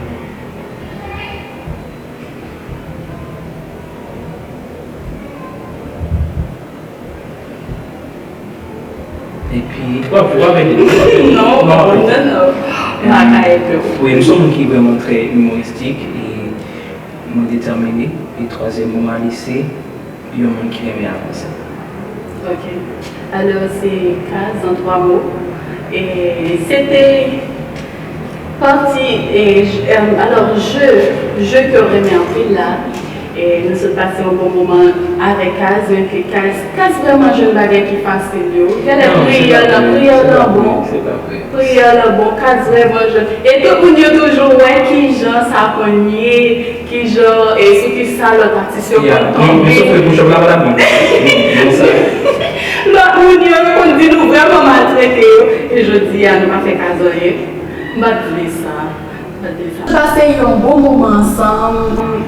Epi, w ap, w ap ede m. Non, non, non, non. M pa ka ede w. Wi, m se yon moun ki vrèman trè imoristik e mwen detèmine. E twazyèm mo m a li se yon moun ki renmen avanse. Ok. Alò, se Kaz an twa mo. E se te pati, e, j-, em, alò, je, je ke w renmen anpil la, e nou sot pase yon bon moman avèk Kaz, men ke Kaz, Kaz vrèman jwenn bagay ki fasil yo. Genlè priyè l, priyè l lan bon. Priyè l lan bon, Kaz vrèman jwenn. E tout moun yo toujou wè kijan sa konn ye, kijan, e sou kisa lòt atis yo konn tonbe. Men sof ke pou chòp la pa t ap bon. Lòt moun yo, yo konn di nou vrèman maltrete yo. E jodi a, nou pa fè Kaz anyen. M pa t vle sa. M pa t vle sa. Nou pase yon bon moman ansanm,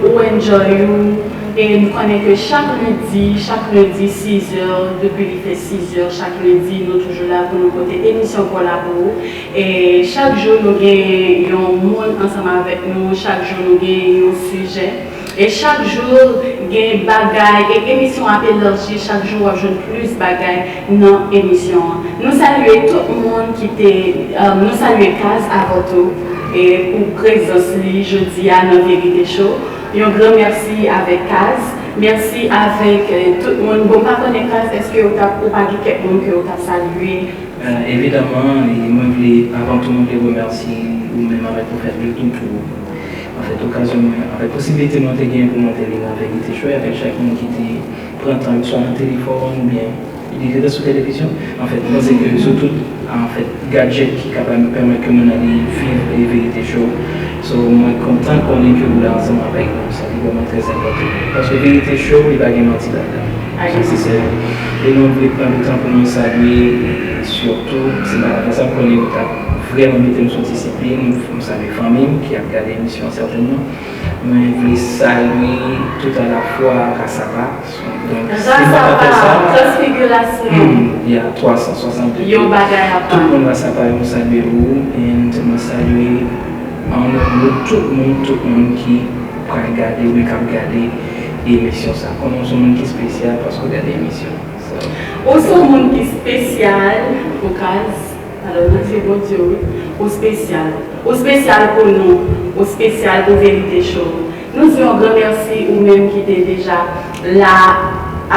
ou enjoy ou. E m konnen ke chak lendi, chak lendi, sizè, depi li fè sizè, chak lendi, nou toujou la pou nou pote emisyon pa w la pou ou. E chak jou, nou gen yon moun ansanm avèk nou, chak jou, nou gen yon sijè. E chak jou gen bagay, e emisyon ap elaji, chak jou w ap jwenn plis bagay nan emisyon an. Nou salye tout moun ki te, um, nou salye Kaz avan tou, e pou prezans li jodi a nan Verite Show. Yon gran mèsi avèk Kaz. Mèsi avèk, eh, tout moun. Bon, m pa konnen Kaz, èske ou t ap, ou pa gen kèk moun ke ou t ap salye? Eh, evidaman, e mwen vle, avan tou, mwen vle remèsye ou menm avèk Pwofèt Milton pou, anfèt, okazyon mwen, avèk posiblite mwen te gen pou mwen te vin nan Verite Show, avèk chak moun ki te pran tan yo, swa nan telefòn oubyen li rete sou televizyon. Anfèt, mwen panse ke sou tout, anfèt, gadjèt ki kapab pèmèt ke moun nan li viv e Verite Show. So, mwen kontan konnen ke ou la ansanm avèk nou. Sa li vrèman trè enpòtan. Paske Verite Show, li pa gen manti ladan. Sa se sèl. E nou vle pran le tan pou nou salye, e sitou, se pa sa m konnen yo t ap vrèman mete m sou disiplin. M, m salye fanmi m ki ap gade emisyon an sètènman. Mwen vle salye tout alafwa Ras Apa. Donk, si m pa ta fè sa, Transfigurasyon. Hmm, ya, twa san swasannde. Yon bagay apa. Tout moun Ras Apa yo, m salye ou, and mwen salye, an yon mo, tout moun, tout moun ki pral gade oubyen k ap gade emisyon sa. Konnen w se yon moun ki espesyal paske w gade emisyon sa. Ou se yon moun ki espesyal pou Kaz. Alò, nan zye Bondye, wi, ou espesyal. Ou espesyal pou nou. Ou espesyal pou Verite Show. Nou di yon gran mèsi ou menm ki te deja la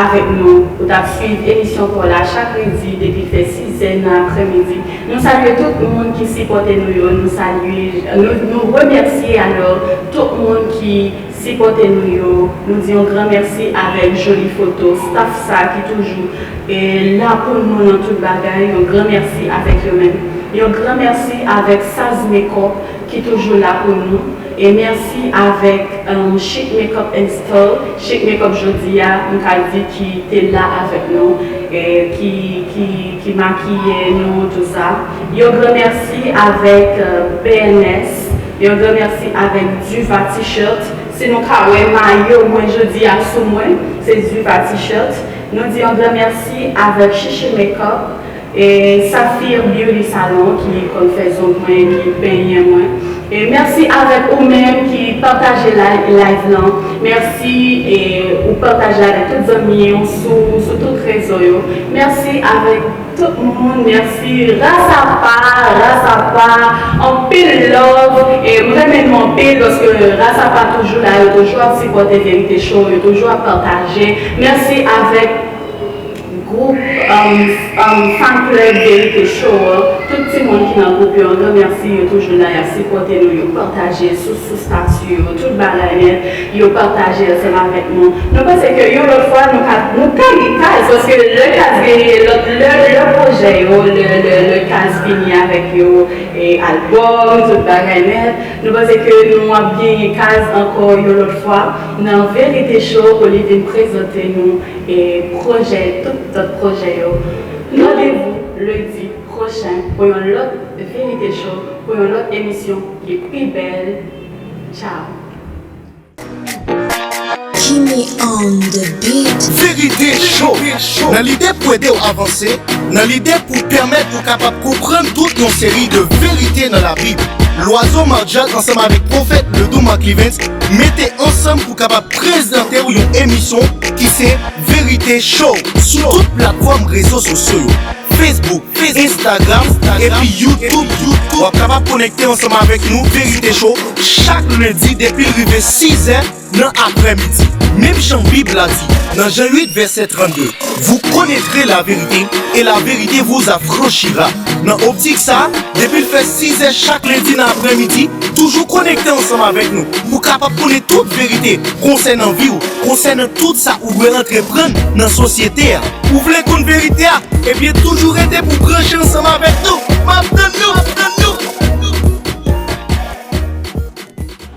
avèk nou. Ou t ap swiv emisyon pa w la chak lendi depi l fè sizè nan aprèmidi. Nou salye tout moun ki sipòte nou yo. Nou salye, nou, nou remèsye alò tout moun ki sipòte nou yo. Nou di yon gran mèsi avèk Joli Foto, staff sa ki toujou, e, la pou nou nan tout bagay. Yon gran mèsi avèk yo menm. Yon gran mèsi avèk Saz Makeup ki toujou la pou nou. E mèsi avèk, um, Chic Makeup and Style. Chic Makeup jodi a, m ka di ki te la avèk nou, e ki, ki, ki makiye nou, tou sa. Yon gran mèsi avèk, euh, B N S. Yon gran mèsi avèk Diva T-shirt. Si nou ka wè mayo mwen jodi a sou mwen, se Diva T-shirt. Nou di yon gran mèsi avèk Chichi Makeup e Saphir Beauty Salon ki konn fè zong mwen, ki penyen mwen. E mèsi avèk ou menm ki pataje live, live lan. Mèsi, e ou pataje avèk tout zanmi w sou, sou tout rezo yo. Mèsi avèk tout moun, mèsi. Ras Apa, Ras Apa, anpil love. E m renmen nou anpil paske Ras Apa toujou la, yo toujou ap sipòte Verite Show, yo toujou ap pataje. Mèsi avèk gwoup, Um, um, fan club Verite Show, tout timoun ki nan gwoup yo, anpil mèsi, yo toujou la, y ap sipòte nou, yo pataje sou, sou stati yo, tout bagay nèt, yo pataje ansanm avèk nou. Nou panse ke yon lòt fwa, nou ka, nou ka gen kaz, paske lè kaz genyen, lè, lè, lè pwojè yo, lè, lè, lè kaz vini avèk yo, e albòm, tout bagay nèt, nou panse ke nou ap genyen kaz ankò yon lòt fwa. Nan Verite Show, Olivine prezante nou e pwojè, tout lòt pwojè yo. Randevou ledi pwochen pou yon lòt Verite Show, pou yon lòt emisyon ki pi bèl. Tchao! Kimi on the beat. Verite Show. Nan lide pou ede w avanse, nan lide pou pèmèt ou kapab konprann tout yon seri de verite nan Labib, Loiseau Marjal ansanm avèk pwofèt Ledoux Marc Livens mete ansanm pou kapab prezante w yon emisyon ki se Verite Show sou tout platfòm rezo sosyo yo, Facebook, Instagram, epi YouTube. W ap kapab konekte ansanm avèk nou Verite Show chak lendi depi l rive sizè nan aprèmidi. Menm jan Bib la di nan Jan uit vèsè trannde, Vous connaîtrez la vérité et la vérité vous affranchira. Nan optik sa, depi l fè sizè chak lendi nan aprèmidi, toujou konekte ansanm avèk nou pou kapab konnen tout verite konsènan vi w, konsènan tout sa ou dwe antreprann nan sosyete a. Ou vle konn verite a? Ebyen toujou rete pou branche ansanm avèk nou. M ap tann nou!